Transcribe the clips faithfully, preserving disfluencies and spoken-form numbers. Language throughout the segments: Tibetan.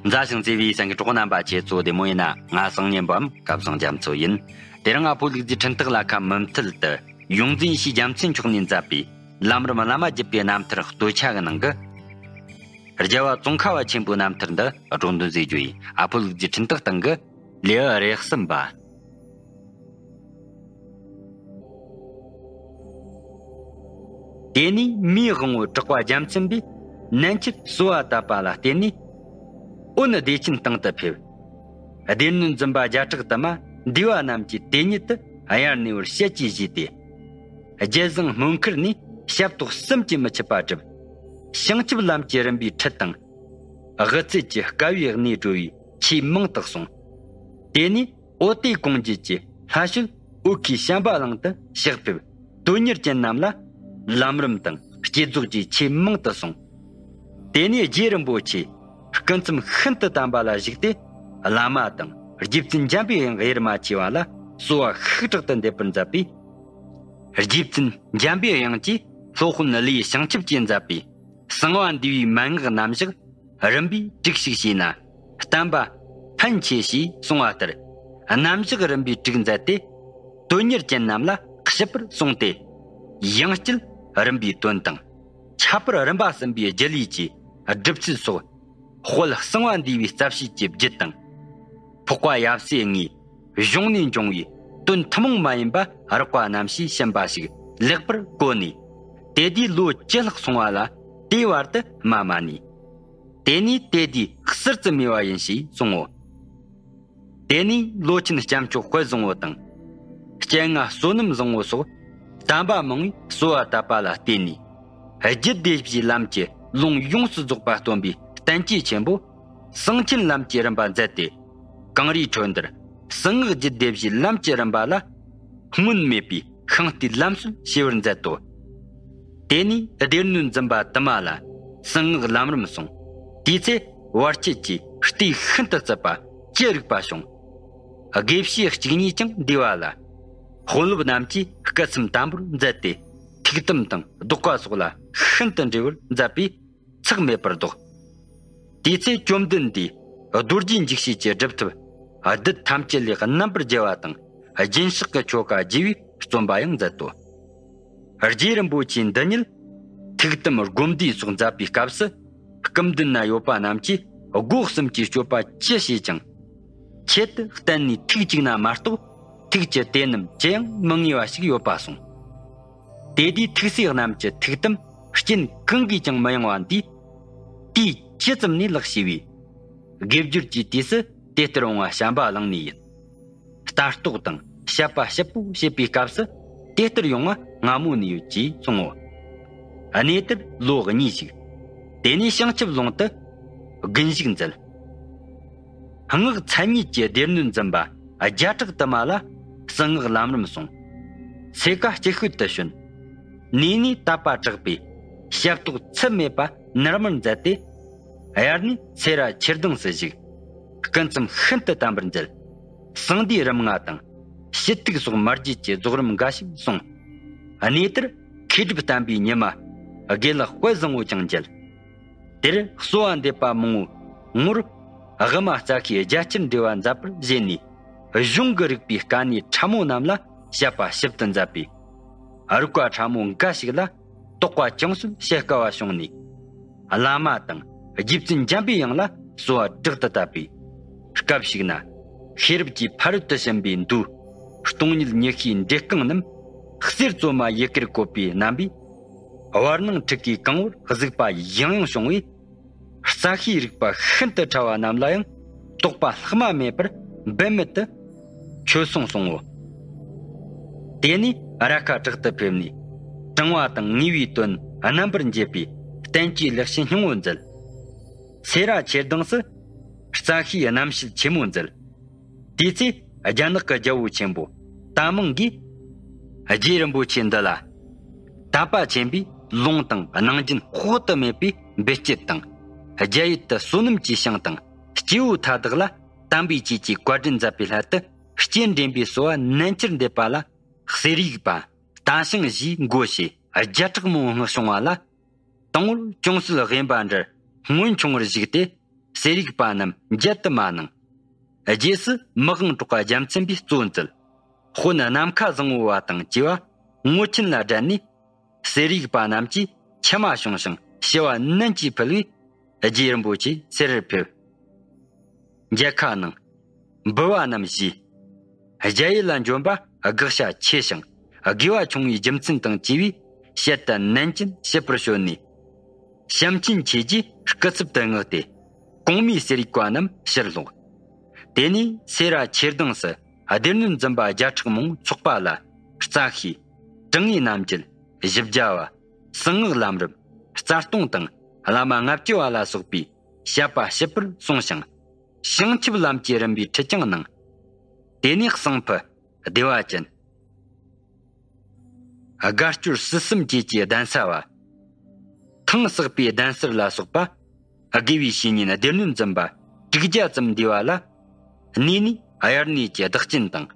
མཛའ་ཞིང་བརྩེ་བའི་སེམས་ཀྱི་གྲོགས་རྣམ་པ། ཁྱེད་ཚོ་བདེ་མོ་ཡིན་ན། ང་སང་ཉིན་པའམ་སྐལ་བཟང་རྒྱ་མཚོ་ཡིན། དེ་རིང་ཨ་ཕོ་ལུག་རྫིའི་འཕྲིན་སྟེགས་ལ་ཁ་མུ་མཐུད་དུ་ཡོངས་འཛིན་ཡེ་ཤེས་རྒྱལ་མཚན་མཆོག་ནས་མཛད་པའི་ལམ་རིམ་བླ་མ་བརྒྱུད་པའི་རྣམ་ཐར་སྟོད་ཆ་གི་ནང་གི་རྒྱལ་བ་ཙོང་ཁ་བ་ཆེན་པོའི་རྣམ་ཐར་འདི་སྒྲོག་འདོན་མཛད་རྒྱུ་ཡིན། ཨ་ཕོ་ལུག་རྫིའི་འཕྲིན་སྟེགས་སྟེང་གི་ལེའུ་རེ་གསུམ་པ། དེ་ནས་མིའི་དབང་བོ་གྲགས་པ་རྒྱལ་མཚན་པས་ནན་ཆེད་གསོལ་བ་བཏབ་པ་ལ་བརྟེན་ནས། འོན་བདེ་ཆེན་སྟེང་དུ་ཕེབས། སྡེ་སྣོད་འཛིན་པ་བརྒྱ་ཕྲག་དུ་མ་འདུས་པ་རྣམས་ཀྱིས་དེ་ཉིད་དུ་དབྱར་གནས་པར་ཞལ་གྱིས་བཞེས་ཏེ། རྒྱལ་བཟང་སྨོན་མཁར་ནས་ཞབས་ཏོག་བསམ་གྱིས་མི་ཁྱབ་པ་བསྒྲུབས། བྱང་ཆུབ་ལམ་གྱི་རིམ་པའི་ཁྲིད་དང་། དབུ་རྩེ་གྱི་དཀའ་བའི་གནས་སྒྲོལ་བའི་ཆོས་མང་དུ་གསུངས། དེ་ནས་ཨོ་ཏེ་གུང་རྒྱལ་གྱི་ལྷ་ཞོལ་ཨོ་ཁའི་བྱམས་པ་གླིང་དུ་ཕྱག་ཕེབས། དོན་གཉེར་ཅན་རྣམས་ལ་ལམ་རིམ་དང་བསྐྱེད་རྫོགས་ཀྱི་ཆོས་མང་དུ་གསུངས། དེ་ནས་རྗེ་རིན་པོ་ཆེ་སྐུ་མཚམས་ཤིན་ཏུ་དམ་པ་ལ་བཞུགས་ཏེ། བླ་མ་དང་རྗེ་བཙུན་འཇམ་པའི་དབྱངས་དབྱེར་མ་མཆིས་པ་ལ་གསོལ་བ་ཤུགས་དྲག་ཏུ་འདེབས་པར་མཛད་པས། རྗེ་བཙུན་འཇམ་པའི་དབྱངས་ཀྱིས་སློབ་དཔོན་ཀླུའི་བྱང་ཆུབ་ཀྱིས་མཛད་པའི་གསང་བ་འདུས་པའི་མན་ངག་རྣམ་གཞག་རིམ་པའི་དྲུག་ཞིག་བྱས་ན། བསྟན་པ་ཕན་ཆེ་ཞེས་གསུངས་པ་ལྟར། རྣམ་གཞག་རིམ་པའི་དྲུག་མཛད་དེ། དོན་གཉེར་ཅན་རྣམས་ལ་ཞིབ་པར་གསུངས་ཏེ། ཡང་སྤྱིར་རིམ་པའི་དོན་དང་། ཁྱད་པར་རིམ་པ་གསུམ་པའི་རྒྱུ་ལས་ཀྱི་སྒྲུབ་ཚུལ་སོགས། དཔལ་གསང་བ་འདུས་པའི་རྩ་བཤད་ཀྱི་རྒྱུད་དང་། འཕགས་པ་ཡབ་སྲས་ལྔའི་གཞུང་ནས་འབྱུང་བའི་དོན་ཐུན་མོང་མ་ཡིན་པ་རགས་པ་རྣམ་བཤད་གསན་པ་ཞིག་ལེགས་པར་གོ་ནས། དེ་དུས་ལོ་བཅུ་ལྷག་སོང་བ་ལ་དེའི་བར་དུ་སྨྲ་མ་ནུས། དེ་ནས་དེ་དུས་ཟུར་དུ་སྨྲས་པ་ཡིན་ཞེས་གསུང་ངོ་། དེ་ནས་ལོ་ཆེན་སྐྱབས་མཆོག་དཔལ་བཟང་པོ་དང་། སྤྱན་སྔ་བསོད་ནམས་བཟང་པོ་སོགས་དམ་པ་མང་པོས་གསོལ་བ་བཏབ་པ་ལ་བརྟེན་ནས། རྒྱུད་སྡེ་བཞིའི་ལམ་གྱི་ལུང་ཡོངས་སུ་རྫོགས་པ་སྟོན་པའི་བསྟན་བཅོས་ཆེན་པོ་གསང་ཆེན་ལམ་གྱི་རིམ་པ་མཛད་དེ། གངས་རིའི་ཁྲོད་འདིར་གསང་སྔགས་རྒྱུད་སྡེ་བཞིའི་ལམ་གྱི་རིམ་པ་ལ་སྔོན་མེད་པའི་ཤིང་རྟའི་ལམ་སྲོལ་ཕྱེ་བར་མཛད་དོ། དེ་ནས་སྡེ་སྣོད་འཛིན་པ་དུ་མ་ལ་གསང་སྔགས་ལམ་རིམ་གསུངས། དེའི་ཚེ་བར་ཆད་ཀྱི་ལྟས་ཤིན་ཏུ་རྩུབ་པ་ཅི་རིགས་པ་བྱུང་། དགེ་བཤེས་གཅིག་གཉིས་ཀྱང་འདུས་པ་ལ། དཔོན་སློབ་རྣམས་ཀྱིས་སྐུ་མཚམས་དམ་པོར་མཛད་དེ། ཐུགས་དམ་དང་བཟློག་པ་སོགས་ལ་ཤིན་ཏུ་འབྲེལ་བར་མཛད་པས་ཚེགས་མེད་པར་བཟློག། དེའི་ཚེ་བཅོམ་ལྡན་འདས་རྡོ་རྗེ་འཇིགས་བྱེད་ཀྱི་སྒྲུབ་ཐབས་བདུད་ཐམས་ཅད་ལས་རྣམ་པར་རྒྱལ་བ་དང་། སྦྱིན་སྲེག་གི་ཆོ་ག་རྒྱས་པའི་རྩོམ་པ་ཡང་མཛད་དོ། རྗེ་རིན་པོ་ཆེ་འདི་ཉིད་ཐུགས་དམ་སྒོམ་བཟླས་སོགས་མཛད་པའི་སྐབས་སུ། སྐུ་མདུན་ན་ཡོད་པ་རྣམས་ཀྱིས་སྒོ་གསུམ་གྱི་སྤྱོད་པ་ཅི་བྱེད་ཀྱང་། ཆེད་དུ་གཏན་ནས་ཐུགས་གཅིག་ན་མ་གཏོགས་ཐུགས་ཀྱི་དེ་རྣམས་ཅི་ཡང་མི་ངེས་པ་ཞིག་ཡོད་པ་གསུངས། དེ་དུས་ཐུགས་སྲས་རྣམས་ཀྱི་ཐུགས་དམ་རྐྱེན་གང་གིས་ཀྱང་མི་གཡེང་བ་འདིས། དུས་ཇི་ཙམ་ནས་ལགས་ཞེས་པས། དགེ་སྦྱོར་གྱི་དུས་སུ་དེ་ལྟར་འོང་བ་བྱམས་པ་གླིང་ནས་ཡིན། ལྟ་རྟོག་དང་བཤད་པ་ཞིབ་པོ་བྱེད་པའི་སྐབས་སུ་དེ་ལྟར་ཡོང་བ་སྔ་མོ་ནས་ཡོད་ཅེས་གསུང་ངོ་། གནས་དེར་ལོ་གཉིས་བཞུགས། དེ་ནས་བྱང་ཆུབ་ལུང་དུ་དགུན་བཞུགས་མཛད། སྔགས་མཚན་ཉིད་ཀྱི་སྡེ་སྣོད་འཛིན་པ་བརྒྱ་ཕྲག་དུ་མ་ལ་གསང་སྔགས་ལམ་རིམ་གསུངས། སེ་ཀ་སྐྱིད་ཤོད་དུ་བྱོན། ནས་ནས་དད་པ་དྲག་པས་ཞབས་ཏོག་ཚད་མེད་པ་ནར་མར་མཛད་དེ། དབྱར་ནས་སེ་ར་ཆོས་སྡིངས་སུ་བཞུགས། སྐུ་མཚམས་ཤིན་ཏུ་དམ་པར་མཛད། གསང་འདུས་རིམ་ལྔ་དང་། ཞུ་གཏུག་སོགས་མ་རྒྱུད་ཀྱི་རྫོགས་རིམ་འགའ་ཞིག་གསུངས། གནས་དེར་མཁས་གྲུབ་བསྟན་པའི་ཉི་མ་དགེ་ལེགས་དཔལ་བཟང་པོ་ཀྱང་མཇལ། དེར་གསོལ་བ་འདེབས་པ་མང་པོའི་ངོར། དབུ་མ་རྩ་ཤེས་རྒྱ་ཆེར་འགྲེལ་བ་མཛད་པར་བཞེད་ནས། གཞུང་གི་རིགས་པའི་དཀའ་གནད་ཕྲ་མོ་རྣམས་ལ་དཔྱད་པ་ཞིབ་ཏུ་མཛད་པས། རིགས་པ་ཕྲ་མོ་འགའ་ཞིག་ལ། དོགས་པ་ཅུང་ཟད་བྱེད་དཀའ་བ་བྱུང་ནས། བླ་མ་དང་རྗེ་བཙུན་འཇམ་པའི་དབྱངས་ལ་གསོལ་བ་དྲག་ཏུ་བཏབ་པས། སྐབས་ཤིག་ན་ཤེས་རབ་ཀྱི་ཕ་རོལ་ཏུ་ཕྱིན་པའི་མདོའི་སྟོང་ཉིད་ཉི་ཤུའི་འགྲེལ་རྐང་རྣམས་གསེར་བཙོ་མ་ཡི་གེར་བཀོད་པའི་རྣམ་པས། བར་སྣང་ཕྲུ་གུའི་རྐང་བར་གཟིགས་པ་ཡང་ཡང་བྱུང་བས། རྩ་ཤེའི་རིགས་པ་ཤིན་ཏུ་ཕྲ་བ་རྣམས་ལ་ཡང་དོགས་པ་ལྷག་མ་མེད་པར་འབད་མེད་དུ་ཆོས་གསུང་གསུང་ངོ་། དེ་ནས་ར་ཁ་བྲག་ཏུ་ཕེབས་ནས། དྲང་བ་དང་ངེས་པའི་དོན་རྣམ་པར་འབྱེད་པའི་བསྟན་བཅོས་ལེགས་བཤད་སྙིང་པོ་མཛད། སེ་ར་ཆོས་སྡིངས་སུ་རྩ་ཤེའི་རྣམ་བཤད་ཆེན་མོ་མཛད། དེའི་ཚེ་རྒྱ་ནག་གི་རྒྱལ་པོ་ཆེན་པོ་ཏཱ་མིང་གིས་རྗེ་རིན་པོ་ཆེ་འདི་ལ། དད་པ་ཆེན་པོས་ལུང་དང་གནང་སྦྱིན་དཔག་ཏུ་མེད་པའི་འབུལ་སྐྱེལ་དང་། རྒྱ་ཡུལ་དུ་བསོད་ནམས་ཀྱི་ཞིང་དང་སྐྱེ་བོ་མཐའ་དག་ལ་དམ་པའི་ཆོས་ཀྱི་བཀའ་དྲིན་མཛད་པའི་སླད་དུ། སྤྱན་འདྲེན་པའི་གསོལ་བ་ནན་ཆེར་འདེབས་པ་ལ། གསེར་ཡིག་པ་ཏཱ་ཞང་ཞེས་འགོ་བྱས་བརྒྱ་ཕྲག་མང་པོ་མངགས་བྱུང་བ་ལ། དང་པོར་ཅུང་ཟད་དབེན་པ་འདྲར་སྔོན་ཆུང་བར་བཞུགས་ཏེ། གསེར་ཡིག་པ་རྣམས་མཇལ་དུ་མ་གནང་། རྗེས་སུ་མི་དབང་གྲགས་པ་རྒྱལ་མཚན་པས་གཙོ་མཛད། དཔོན་ནམ་མཁའ་བཟང་བོ་བ་དང་བཅས་པ་ངོ་ཆེན་ལ་བསྒྲལ་ནས། གསེར་ཡིག་པ་རྣམས་ཀྱིས་མཆི་མ་བྱུང་ཞིང་ཞུ་བ་ནན་གྱིས་ཕུལ་བས། རྗེ་རིན་པོ་ཆེ་སེར་བར་ཕེབས། མཇལ་ཁ་གནང་། འབུལ་བ་རྣམས་བཞེས། རྒྱ་ཡུལ་ལ་འབྱོན་པ་དགག་བྱ་ཆེ་ཞིང་དགེ་བ་ཆུང་བའི་རྒྱུ་མཚན་དང་བཅས་པའི་ཞལ་དུ་ནན་ཅིན་ཞིབ་པར་བྱོན་ནས། བྱམས་ཆེན་ཆོས་ཀྱི་སྐུ་ཚབ་ཏུ་མངགས་ཏེ། གོང་མའི་གསེར་ཡིག་པ་རྣམས་ཕྱིར་སློག། དེ་ནས་སེ་ར་ཆོས་སྡིངས་སུ་སྡེ་སྣོད་འཛིན་པ་བརྒྱ་ཕྲག་མང་ཚོགས་པ་ལ། རྩ་ཤེས། དྲང་ངེས་རྣམ་འབྱེད། བཞི་བརྒྱ་པ། གསང་སྔགས་ལམ་རིམ། རྩ་ལྟུང་དང་བླ་མ་ལྔ་བཅུ་བ་ལ་སོགས་པའི་བཤད་པ་ཞིབ་པར་གསུངས་ཤིང་། བྱང་ཆུབ་ལམ་གྱི་རིམ་པའི་ཁྲིད་ཀྱང་གནང་། དེ་ནས་གསང་ཕུ། བདེ་བ་ཅན། དགའ་སྐྱོར་སྲིད་གསུམ་བཅས་ཀྱི་གདན་ས་བ། ཐང་བསགས་པའི་གདན་སར་ལ་སོགས་པ། དགེ་བའི་བཤེས་གཉེན་སྡེ་སྣོད་འཛིན་པ་དྲུག་བརྒྱ་ཙམ་འདུས་པ་ལ། གནས་ནས་དབྱར་གནས་ཀྱི་བདག་རྐྱེན་དང་།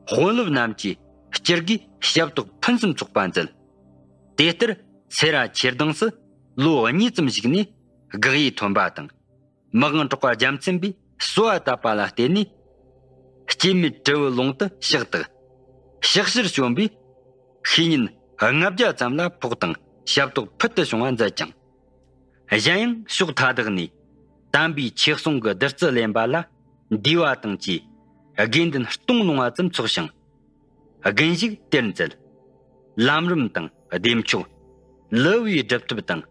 དཔོན་སློབ་རྣམས་ཀྱིས་སྤྱིར་དགེ་ཞབས་ཏོག་ཕུན་སུམ་ཚོགས་པ་མཛད། དེ་ལྟར་སེ་ར་ཆོས་སྡིངས་སུ་ལོ་གཉིས་ཙམ་བཞུགས་ནས་དགག་དབྱེ་ཐོན་པ་དང་། མི་དབང་གྲགས་པ་རྒྱལ་མཚན་པས་གསོལ་བ་བཏབ་པ་ལ་བརྟེན་ནས། སྐྱེ་མེད་དྲིལ་བུ་ལུང་དུ་ཕྱག་བཏབ། ཕྱག་ཕྱིར་བྱོན་པས། ཤེས་ཉིན་ལྔ་བརྒྱ་ཙམ་ལ་ཕོག་དང་ཞབས་ཏོག་ཕུལ་དུ་བྱུང་བ་མཛད་ཅིང་། གཞན་ཡང་ཕྱོགས་མཐའ་དག་ནས་དམ་པའི་ཆོས་གསུང་གི་བདུད་རྩི་ལེན་པ་ལ་འདུས་པ་དང་བཅས་དགེ་འདུན་སྟོང་ལོང་བ་ཙམ་ཚོགས་ཤིང་། དགུན་བཞུགས་དེར་མཛད། ལམ་རིམ་དང་བདེ་མཆོག། ལུས་པོའི་སྒྲུབ་ཐབས་དང་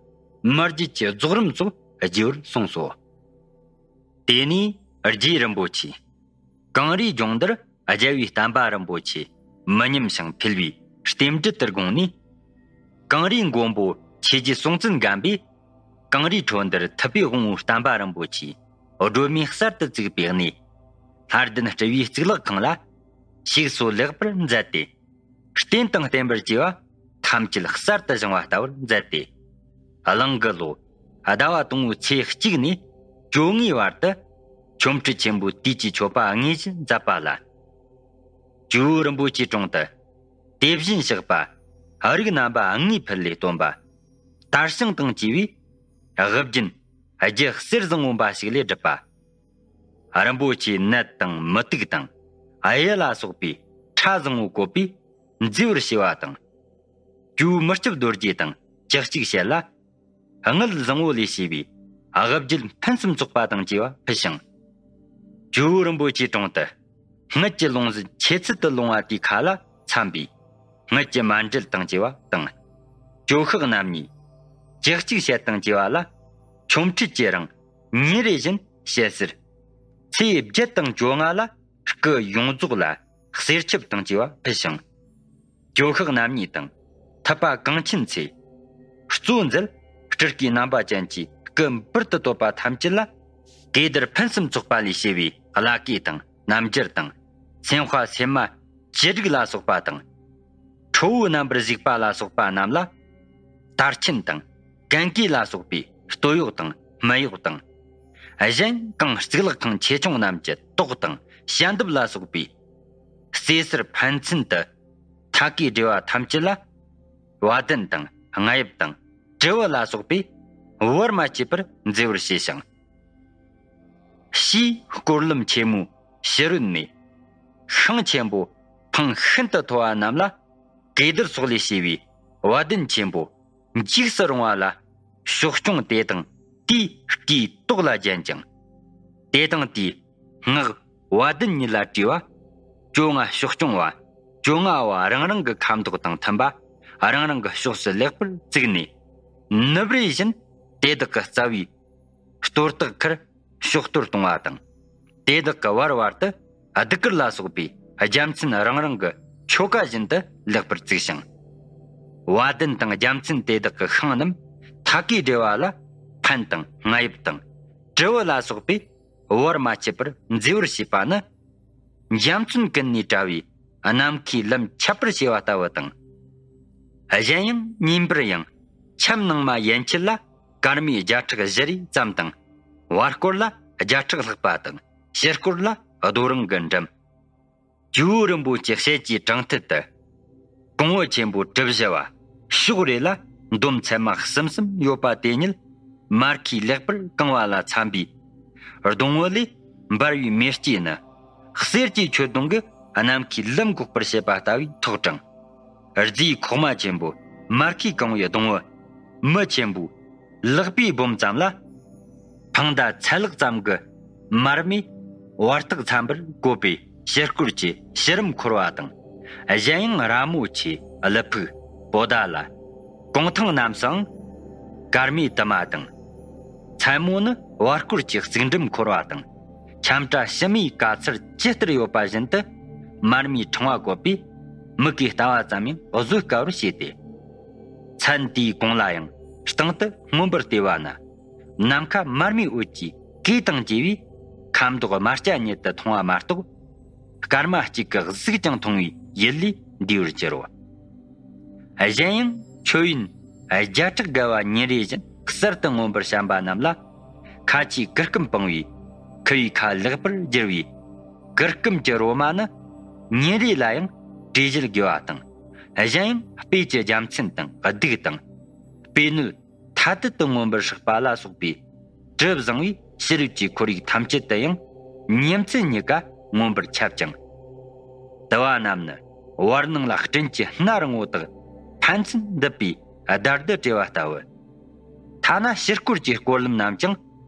མ་རྒྱུད་ཀྱི་རྫོགས་རིམ་སོགས་རྒྱས་པར་གསུངས་སོ། དེ་ནས་རྗེ་རིན་པོ་ཆེ་གངས་རིའི་ལྗོངས་འདིར་རྒྱལ་བའི་བསྟན་པ་རིན་པོ་ཆེ་མི་ཉམས་ཤིང་འཕེལ་བའི་རྟེན་འབྲེལ་དུ་དགོངས་ནས། གངས་རིའི་མགོན་པོ་ཆོས་རྗེ་སྲོང་བཙན་སྒམ་པོས་གངས་རིའི་ཁྲོད་འདིར་ཐུབ་པའི་དབང་པོའི་བསྟན་པ་རིན་པོ་ཆེའི་སྒྲོན་མེ་གསར་དུ་བཙུགས་པའི་གནས། ལྷ་ལྡན་སྤྲུལ་པའི་གཙུག་ལག་ཁང་ལ་ཞིག་གསོ་ལེགས་པར་མཛད་དེ། རྟེན་དང་བརྟེན་པར་བཅས་པ་ཐམས་ཅད་གསར་དུ་བཞེངས་པ་ལྟ་བུར་མཛད་དེ། གླང་གི་ལོ་ཟླ་བ་དང་པོའི་ཚེས་གཅིག་ནས་བཅོ་ལྔའི་བར་དུ་ཆོ་འཕྲུལ་ཆེན་པོའི་དུས་ཀྱི་མཆོད་པ་དངོས་གཞི་མཛད་པ་ལ། ཇོ་བོ་རིན་པོ་ཆེའི་དྲུང་དུ་དེ་བཞིན་གཤེགས་པ་རིགས་རྣམ་པ་ལྔའི་ཕུད་ལས་བཏོན་པ་དར་ཞིང་དང་བཅས་པའི་དབུ་རྒྱན་རྒྱུ་གསེར་བཟང་པོ་འབའ་ཞིག་ལས་གྲུབ་པ། རིན་པོ་ཆེའི་ནད་དང་མུ་ཏིག་དང་གཡུ་ལ་སོགས་པའི་ཕྲ་བཟང་པོ་བཀོད་པས་མཛེས་པར་བྱས་པ་དང་། ཇོ་བོའི་མི་སྐྱབས་རྡོ་རྗེ་དང་བཅུ་གཅིག་ཞལ་ལ། དངུལ་བཟང་པོ་ལས་བྱས་པའི་དབུ་རྒྱན་ཕུན་སུམ་ཚོགས་པ་དང་བཅས་པ་ཕུལ་ཞིང་། ཇོ་བོ་རིན་པོ་ཆེའི་དྲུང་དུ་དངུལ་གྱི་ལུང་ཟིན་ཆེ་ཚད་དུ་ལོངས་པ་དེའི་ཁ་ལ་འཚམ་པའི་དངུལ་གྱི་མཎྜལ་དང་བཅས་པ་དང་། ཇོ་ཤཱཀ་རྣམ་གཉིས་བཅུ་གཅིག་ཞལ་དང་བཅས་པ་ལ་ཆོ་འཕྲུལ་གྱི་རིང་ཉིན་རེ་བཞིན་ཞལ་གསེར། ཚེས་བརྒྱད་དང་བཅོ་ལྔ་ལ་སྐུ་ཡོངས་རྫོགས་ལ་གསེར་ཆབ་དང་བཅས་པ་ཕུལ་ཞིང་། ཇོ་ཤཱཀ་རྣམ་གཉིས་དང་ཐུབ་པ་གངས་ཆེན་ཚེ་གཙོ་མཛད་སྤྲུལ་སྐུའི་རྣམ་པ་ཅན་གྱིས་སྐུ་འབུར་དུ་བཏོད་པ་ཐམས་ཅད་ལ། གོས་དར་ཕུན་སུམ་ཚོགས་པ་ལས་བྱས་པའི་བླ་གོས་དང་རྣམ་འགྱུར་དང་། སེམས་དཔའ་སེམས་མ་བཅུ་དྲུག་ལ་སོགས་པ་དང་། ཁྲོ་བོའི་རྣམ་པར་བཞུགས་པ་ལ་སོགས་པ་རྣམས་ལ། དར་ཆེན་དང་གན་གོས་ལ་སོགས་པའི་སྟོད་གཡོགས་དང་སྨད་གཡོགས་དང་། གཞན་གང་གཙུག་ལག་ཁང་ཆེ་ཆུང་རྣམས་ཀྱི་ཏོག་དང་ཞལ་འདེབས་ལ་སོགས་པའི་རྩེ་གསར་ཕན་ཚུན་དུ་ཐད་ཀའི་འབྲེལ་བ་ཐམས་ཅད་ལ། བ་དན་དང་རྔ་ཡབ་དང་དྲིལ་བུ་ལ་སོགས་པས་བར་མ་ཆད་པར་མཛེས་པར་བྱས་ཤིང་། ཕྱིའི་སྐོར་ལམ་ཆེན་མོའི་ཕྱི་རོལ་ནས་ཤིང་ཆེན་པོ་འཕང་ཤིན་ཏུ་མཐོ་བ་རྣམས་ལ་གོས་དར་སོགས་ལས་བྱས་པའི་བ་དན་ཆེན་པོ་འཇིགས་སུ་རུང་བ་ལ་ཕྱོགས་སྐྱོང་དེ་དང་དེའི་སྐུའི་ཏོག་ལ་བརྒྱན་ཅིང་། དེ་དང་དེའི་སྔགས་བ་དན་ཉིད་ལ་བྲིས་པ། བཅོ་ལྔ་ཕྱོགས་སྐྱོང་བ་བཅོ་ལྔ་པོ་རང་རང་གི་ཁ་མདོག་དང་མཐུན་པ་རང་རང་གི་ཕྱོགས་སུ་ལེགས་པར་བཙུགས་ནས། ནུབ་རེ་བཞིན་དེ་དག་གི་རྩ་བའི་གཏོར་སྟེགས་ཁར་ཕྱོགས་གཏོར་གཏོང་བ་དང་། དེ་དག་གི་བར་བར་དུ་གདུགས་དཀར་ལ་སོགས་པའི་རྒྱལ་མཚན་རང་རང་གི་ཆོ་ག་བཞིན་དུ་ལེགས་པར་བཙུགས་ཤིང་། བ་དན་དང་རྒྱལ་མཚན་དེ་དག་གི་ཤིང་རྣམས་ཐད་ཀའི་འབྲེལ་བ་ལ་ཕན་དང་རྔ་ཡབ་དང་དྲིལ་བུ་ལ་སོགས་པས་བར་མ་ཆད་པར་མཛེས་པར་བྱས་པ་ནི། འཇའ་ཚོན་ཀུན་ནས་བཀྲ་བའི་ནམ་མཁའི་ལམ་ཁྱབ་པར་བྱས་པ་ལྟ་བུ་དང་། གཞན་ཡང་ཉིན་པར་ཡང་ཁྱམས་ནང་མ་ཡན་ཆད་ལ་སྐར་མའི་བརྒྱ་ཕྲག་བཞི་རེ་ཙམ་དང་། བར་སྐོར་ལ་བརྒྱ་ཕྲག་ལྷག་པ་དང་ཕྱི་སྐོར་ལ་རྡོ་རིང་གི་འགྲམ། ཇོ་བོ་རིན་པོ་ཆེ་ཞལ་གྱི་དྲང་ཐད་དུ། གོང་བུ་ཆེན་པོ་གྲུ་བཞི་བ་ཕྱོགས་རེ་ལ་འདོམ་ཚད་མ་གསུམ་གསུམ་ཡོད་པ་དེ་ཉིད་མར་ཁུས་ལེགས་པར་བཀང་བ་ལ་འཚམ་པའི་ གདོང་བུ་ལས་འབར་བའི་མེ་ལྕེ་ནི། གསེར་གྱི་མཆོད་སྡོང་གི་ནམ་མཁའི་ལམ་འགོག་པར་བྱེད་པ་ལྟ་བུའི་ཐོག་དྲངས། རྫས་ཁོག་མ་ཆེན་པོ་མར་ཁུས་གང་བའི་གདོང་བུ། མི་ཆེན་པོའི་ལག་པའི་སྦོམ་ཙམ་ལ། འཕང་མདའ་ཚལ་ལག་ཙམ་གྱི་མར་མེ་བར་ཐག་འཚམ་པར་བཀོད་པའི་ཕྱི་སྐོར་གྱི་ཕྱི་རིམ་འཁོར་བ་དང་། གཞན་ཡང་ར་མོ་ཆེ་ཀླུ་ཕུག་པོ་ཏ་ལ། གུང་ཐང་རྣམས་སུའང་སྐར་མའི་དུ་མ་དང་། མཚན་མོ་ནི་བར་སྐོར་གྱི་རྩིག་འགྲིམ་འཁོར་བ་དང་། ཁྱམས་བཀྲ་ཕྱི་མའི་དཀའ་ཚལ་ཇི་ལྟར་ཡོད་པ་བཞིན་དུ་མར་མེའི་ཕྲེང་བ་བཀོད་པས། མིག་གིས་ལྟ་བ་ཙམ་ཡང་བཟོད་དཀའ་བར་བྱས་ཏེ། མཚན་དེའི་གུང་ལ་ཡང་སྟེང་དུ་མངོན་པར་བལྟས་པ་ན། ནམ་མཁའ་མར་མེའི་འོད་ཀྱིས་གོས་དང་བཅས་པས་ཁ་མདོག་དམར་སྐྱ་ཉིད་དུ་མཐོང་བ་མ་གཏོགས། སྐར་མ་གཅིག་གི་གཟུགས་ཀྱང་མཐོང་བའི་ཡུལ་ལས་འདས་པར་གྱུར་རོ། གཞན་ཡང་མཆོད་ཡོན་བརྒྱ་ཕྲག་བརྒལ་བ་ཉིན་རེ་བཞིན་གསར་དུ་མངོན་པར་བཤམས་པ་རྣམས་ལ། ཁ་ཆེའི་གུར་ཀུམ་སྤང་བའི་ཁུ་བའི་ཁ་ལེགས་པར་བསྒྱུར་བའི་གུར་ཀུམ་གྱི་རོ་མ་ནི། ཉིན་རེ་ལ་ཡང་བྲེ་བཞི་དགོས་པ་དང་། གཞན་ཡང་སྤོས་ཀྱི་རྒྱལ་མཚན་དང་གདུགས་དང་། སྤོས་སྣོད་ཐ་དད་དུ་མངོན་པར་བསྲེགས་པ་ལ་སོགས་པའི་དྲི་བཟང་བའི་ཕྱི་རོལ་གྱི་ཁོར་ཡུག་ཐམས་ཅད་དུ་ཡང་ཉིན་མཚན་གཉིས་ཀ་མངོན་པར་ཁྱབ་ཅིང་། དུ་བ་རྣམས་ནི་བར་སྣང་ལ་སྤྲིན་གྱི་སྣ་རིང་བོ་དག་ཕན་ཚུན་འདུད་པའི་བརྡར་བརྡར་བྲེལ་བ་ལྟ་བུ། ཐ་ན་ཕྱི་སྐོར་གྱི་སྐོར་ལམ་རྣམས་ཀྱང་